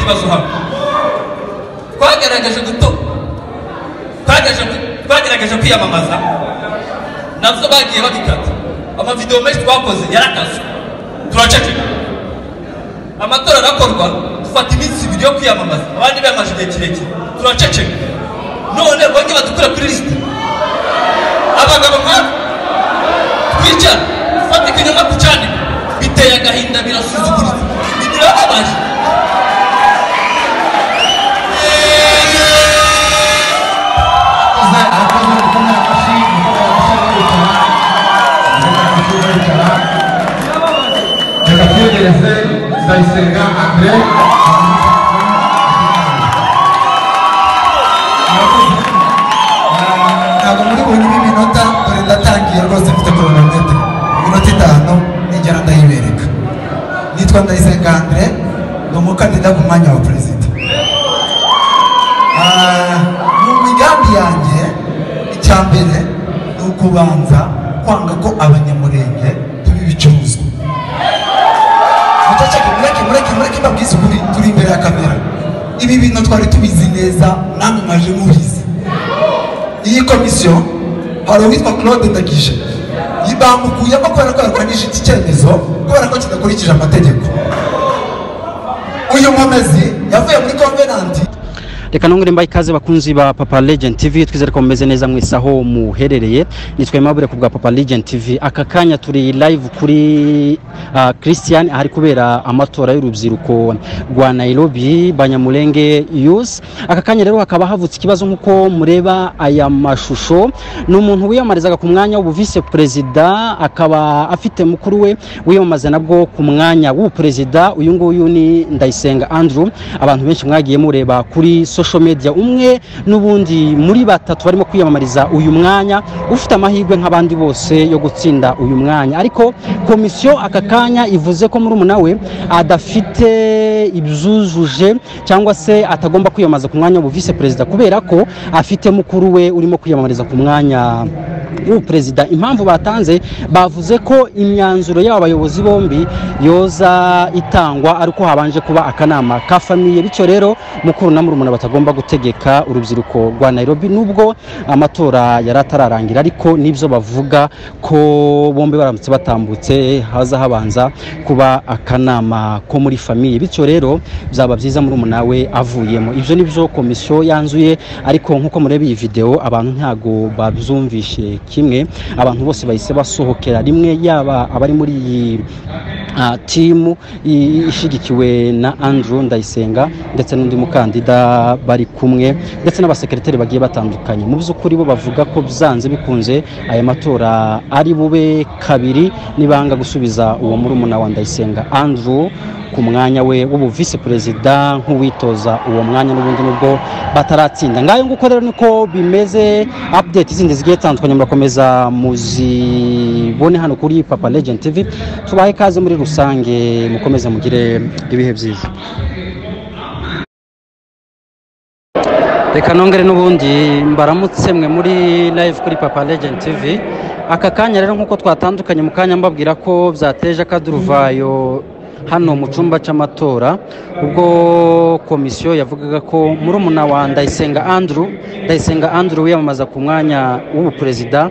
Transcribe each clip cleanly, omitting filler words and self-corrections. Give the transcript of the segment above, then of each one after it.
ikibazo hano. Twagerageje guto, twagerageje kwiyamamaza, nabyo bagiye babikata. Amavideo menshi twakoze yarakazwe, turaceceka. Amatora arakorwa, dufata iminsi 2 yo kwiyamamaza, abandi biyamaje igihe kirekire, turaceceka. None bongeye badukura kuri lisite. Abagabo nkatwe twicara, dufate ikinyoma tucandika, biteye agahinda, birasuzuguritse, birababaje. Reka tuyegereze Ndayisenga Andre. Ntabwo muri bunyime iminota, dore ndatangiye rwose, mfite koronometero iminota 5 nigera ndayibereka. Nitwa Ndayisenga Andre, ndi umukandida ku mwanya wa perezida. Mu migambi yanjye, icya mbere ni ukubanza kwanga ko Abanyamurenge tuba ibicuruzwa. Muceceke, mureke mureke mureke mbabwize ukuri, turi imbere ya kamera. Ibi bintu twari tubizi neza, namwe mwaje mubizi. Iyi komisiyo hari uwitwa Claude Ndagije, bamukuyemo kubera ko yarwanyije iki cyemezo, kubera ko kidakurikije amategeko. Uyu Nkomezi yavuye muri Covenant. Reka nongere mbaye ikaze bakunzi ba Papa Legend TV, twizere ko mumeze neza mwese aho muherereye. Nitwa Aimable ku bwa Papa Legend TV. Aka kanya turi live kuri Christian ahari kubera amatora y'urubyiruko rwa Nairobi Banyamulenge Youth. Aka kanya rero hakaba havutse ikibazo nkuko mureba aya mashusho. Ni umuntu wiyamamarizaga ku mwanya w'ubu vice perezida, akaba afite mukuru we wiyamamaza nabwo ku mwanya w'ubuperezida. Uyu nguyu ni Ndayisenga Andrew, abantu benshi mwagiye mureba kuri social media, umwe n'ubundi muri batatu barimo kwiyamamariza uyu mwanya, ufite amahirwe nk'abandi bose yo gutsinda uyu mwanya. Ariko komisiyo aka kanya ivuze ko murumuna we adafite ibyujuje cyangwa se atagomba kwiyamamaza ku mwanya wa vice perezida kubera ko afite mukuru we urimo kwiyamamariza ku mwanya w'ubuperezida. Impamvu batanze, bavuze ko imyanzuro y'aba bayobozi bombi yoza itangwa ariko habanje kuba akanama ka famiye, bityo rero mukuru na murumuna batagomba gutegeka urubyiruko rwa Nairobi nubwo amatora yari atararangira. Ariko nibyo bavuga ko bombi baramutse batambutse haza habanza kuba akanama ko muri famiye, bityo rero byaba byiza murumuna we avuyemo. Ibyo nibyo komisiyo yanzuye, ariko nkuko mureba iyi video abantu ntago babyumvishe kimwe. Abantu bose bahise basohokera rimwe, yaba abari muri iyi timu ishigikiwe na Andrew Ndayisenga ndetse n'undi mukandida bari kumwe, ndetse n'abasekreteri bagiye batandukanye. Mu by'ukuri bo bavuga ko byanze bikunze aya matora ari bube kabiri nibanga gusubiza uwo murumuna wa Ndayisenga Andrew ku mwanya we w'ubu vice perezida nk'uwitoza uwo mwanya n'ubundi nubwo bataratsinda. Ngayo nguko rero niko bimeze. Update izindi zigiye zitandukanye murakomeza muzibone hano kuri Papa Legend TV. Tubahe ikaze muri rusange, mukomeze mugire ibihe byiza. Reka nongere n'ubundi mbaramutse mwe muri live kuri Papa Legend TV. Aka kanya rero nkuko twatandukanye mu kanya mbabwira ko byateje akaduruvayo hano mu cyumba cy'amatora, ubwo komisiyo yavugaga ko murumuna wa Ndayisenga Andrew, Ndayisenga Andrew wiyamamaza ku mwanya w'ubuperezida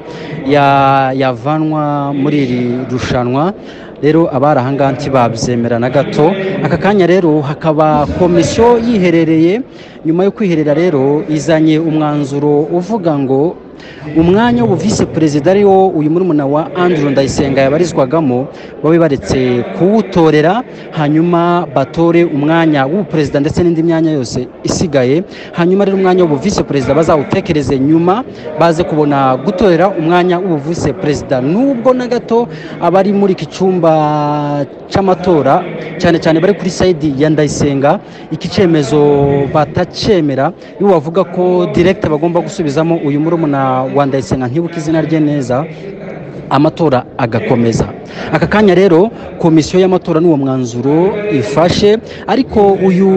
yavanwa muri iri rushanwa. Rero abari ahangaha ntibabyemera na gato. Aka kanya rero hakaba komisiyo yiherereye. Nyuma yo kwiherera rero izanye umwanzuro uvuga ngo umwanya w'ubu vice perezida ariwo uyu murumuna wa Andrew Ndayisenga yabarizwagamo babe baretse kuwutorera, hanyuma batore umwanya w'ubuperezida ndetse n'indi myanya yose isigaye. Hanyuma rero umwanya w'ubu vice perezida bazawutekereze nyuma, baze kubona gutorera umwanya w'ubu vice perezida. Nubwo na gato abari muri iki cyumba cy'amatora cyane cyane bari kuri side ya Ndayisenga iki cyemezo batacemera, iyo bavuga ko direct bagomba gusubizamo uyu murumuna wa Ndayisenga, ntibuka izina rye neza, amatora agakomeza. Aka kanya rero komisiyo y'amatora n'uwo mwanzuro ifashe, ariko uyu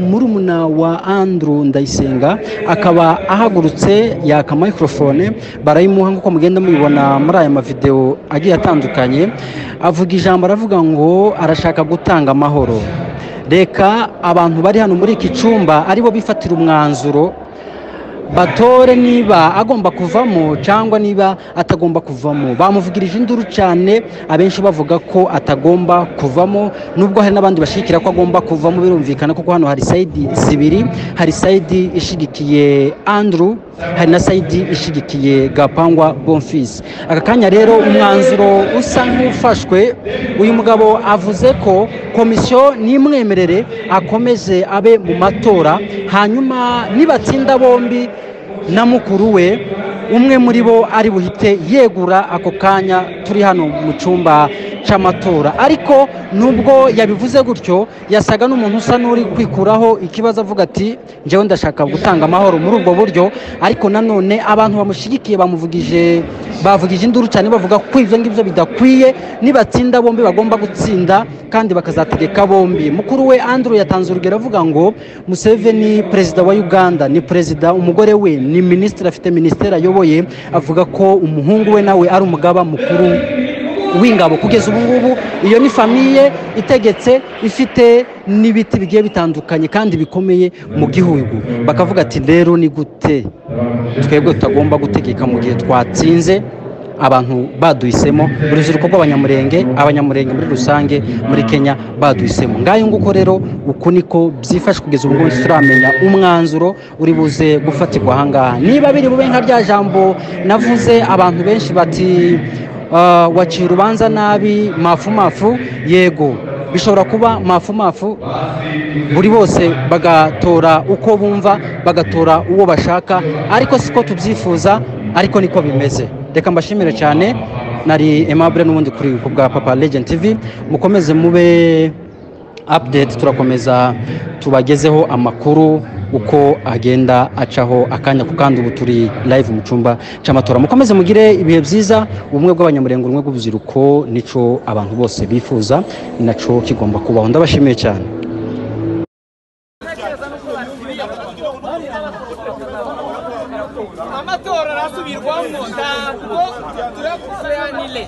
murumuna wa Andrew Ndayisenga akaba ahagurutse yaka microphone barayimuha nkuko mugenda mubibona muri aya mavideo agiye atandukanye. Avuga ijambo aravuga ngo arashaka gutanga amahoro. Reka abantu bari hano muri iki cyumba aribo bifatira umwanzuro, batore niba agomba kuvamo cyangwa niba atagomba kuvamo. Bamuvugirije induru cyane, abenshi bavuga ko atagomba kuvamo, nubwo hari n'abandi bashigikira ko agomba kuvamo. Birumvikana kuko hano hari side zibiri, hari side ishigikiye Andrew, hari na side ishigikiye Gapangwa Bonfils. Aka kanya rero umwanzuro usa nk'ufashwe. Uyu mugabo avuze ko komisiyo nimwemerere akomeze abe mu matora, hanyuma nibatsinda bombi na mukuru we, umwe muri bo ari buhite yegura ako kanya turi hano mu cyumba cy'amatora. Ariko nubwo yabivuze gutyo, yasaga n'umuntu usa n'uri kwikuraho ikibazo, avuga ati njyewe ndashaka gutanga amahoro muri ubwo buryo. Ariko nanone abantu bamushyigikiye bavugije induru cyane, bavuga ko ibyo ngibyo bidakwiye, nibatsinda bombi bagomba gutsinda kandi bakazategeka bombi. Mukuru we Andrew yatanze urugero avuga ngo Museveni perezida wa Uganda ni perezida, umugore we ni minisitiri, afite minisiteri ayoboye. Avuga ko umuhungu we nawe ari umugaba mukuru w'ingabo. Kugeza ubu ngubu iyo ni famille itegetse, ifite n'ibiti bigiye bitandukanye kandi bikomeye mu gihugu. Bakavuga ati rero ni gute twebwe tutagomba gutegeka mu gihe twatsinze, abantu baduhisemo, urubyiruko rw'Abanyamurenge, Abanyamurenge muri rusange muri Kenya baduhisemo. Ngayo nguko rero uku niko byifashe kugeza ubu ngubu, turamenya umwanzuro uri buze gufatirwa aha ngaha. Niba biri bube nka rya jambo navuze, abantu benshi bati waciye urubanza nabi, mafu mafu. Yego, bishobora kuba mafu mafu, buri bose bagatora uko bumva, bagatora uwo bashaka, ariko siko tubyifuza, ariko niko bimeze. Reka mbashimire cyane, nari Aimable n'ubundi kuri ku bwa Papa Legend TV. Mukomeze mube update, turakomeza tubagezeho amakuru uko agenda acaho akanya ku kandi. Ubu turi live mu cyumba cy'amatora. Mukomeze mugire ibihe byiza. Ubumwe bw'Abanyamurenge, ubumwe bw'urubyiruko, nico abantu bose bifuza, naco kigomba kubaho. Ndabashimiye cyane. Amatora arasubirwamo, ntabwo turakusanire.